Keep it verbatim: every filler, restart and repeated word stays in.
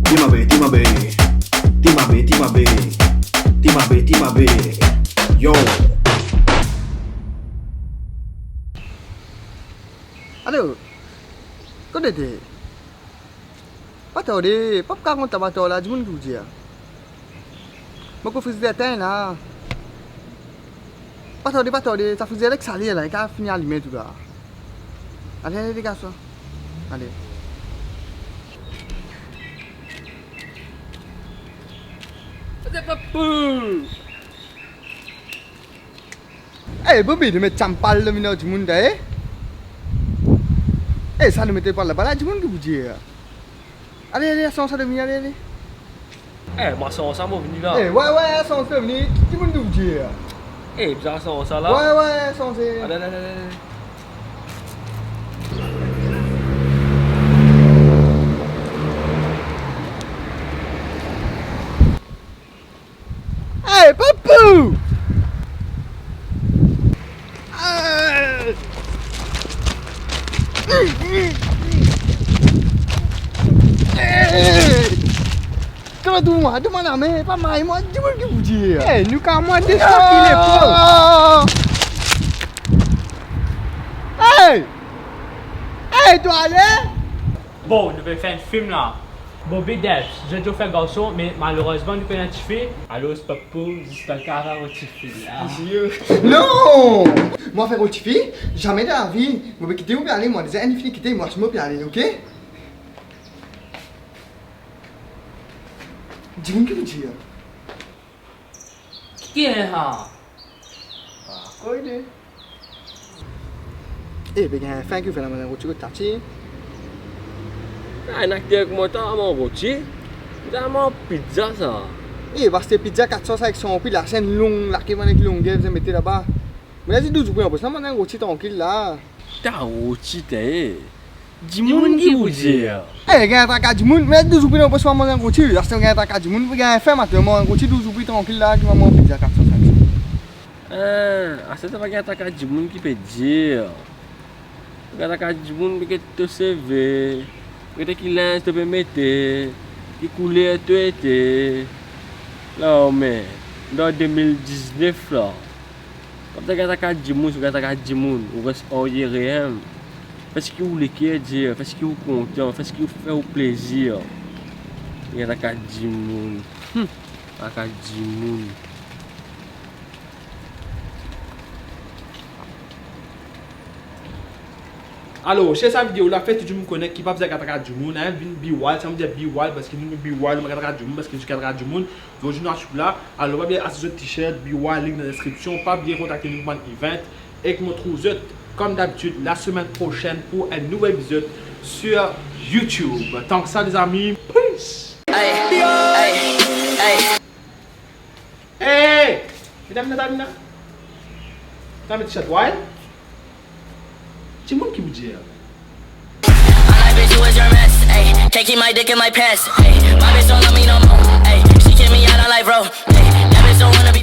Timabe, Timabe. Timabe, Timabe. Timabe, Timabe. Yo. Alo. Kot to ete? Pa tarde, pa pou kapav kont laba tar la, dimoun ki pou dir. Mo pou frizider etinn la. Pa tarde, pa tarde, sa frizider ek sale la, li kapav fini alime tou la. Ale, ale, degaze sa. Ale. Hey, Bobby, nou met sanpal lor minn dimoun la, eh? Eh, sa nou met sanpal laba la, dimoun ki pou dir? Ale, ale, asanser vini, ale, ale. Eh, mo asanser, mo vini la. Eh, wi, wi, asanser vini, dimoun ki pou dir? Eh, bizin asanser la. Wi, wi, asanser. Ale, ale, ale, ale. Hey, Papou! Hey! Hey! Kouma trouv mwa, demann lame, pa may mwa, dimoun ki pou dir. Hey, nou kapav mwa de sa ki le pro. Ah! Hey! Hey, to ale? Bon, nou pe fer enn fim la. Bobby Debs, zot ti fer garson, me malerezman nou pena tifi. Alor, Papou, zis pa kapav fer tifi la. Non! Mwa fer tifi, zame dan lavi. Mo pe kite ou pe ale, mwa deza inn fini kite, mwa si mo pe ale, oke? Dimoun ki pou dir? Ki ena? Ah, koy de. Eh, be gagn fin ki fer la, manz enn roti kot Tati. Ah, enn akter kouma twa, manz roti. Twa manz pizza sa. Eh, aster pizza kat san, sa ek san roupi la, sa enn long, lake bann ek longer, bizin mete laba. Me la, ti douz roupi an plis, la, manz enn roti trankil la. Ta roti, ta, eh. Dimoun ki pou dir. Eh, gagn traka dimoun, met douz roupi dan pos, manz enn roti. Aster gagn traka dimoun, pou gagn fin, matin, manz enn roti, douz roupi trankil la, ki manz pizza kat san, senk san. Eh, aster to pa gagn traka dimoun ki pe dir. Gagn traka dimoun ki to seve, ki linz to pe mete, ki kouler to ete. La, me, dan de mil diznef la. Pa bizin gagn traka dimoun, si ou gagn traka dimoun, ou res aryere. Fer seki ou leker dir, fer seki ou kontan, fer seki ou fer ou plezir. Gagn traka dimoun. Hmm, traka dimoun. Alor, share sa video la, fer tou dimoun kone ki pa bizin gagn traka dimoun, hein, vinn be wild, sa vedir be wild, parski nou be wild, nou pa gagn traka dimoun, parski nou gagn traka dimoun. Zordi nou atik la, alor pa bliye aste zot t-shirt, be wild, link dan deskripsion, pa bliye kontakte nou pou bann event, ek mo trouv zot, comme d'habitude, la semaine prochaine pour un nouvel épisode sur YouTube. Tant que ça, les amis, peace! Ay, ay, ay. Hey! Medam, medam, medam. Medam, medam, medam. Dimoun ki pou dir. My bitch, who is your mess? Ay, can't keep my dick in my pants. Ay, my bitch don't love me no more. Ay, she kick me out on life, bro. Ay, that bitch don't wanna be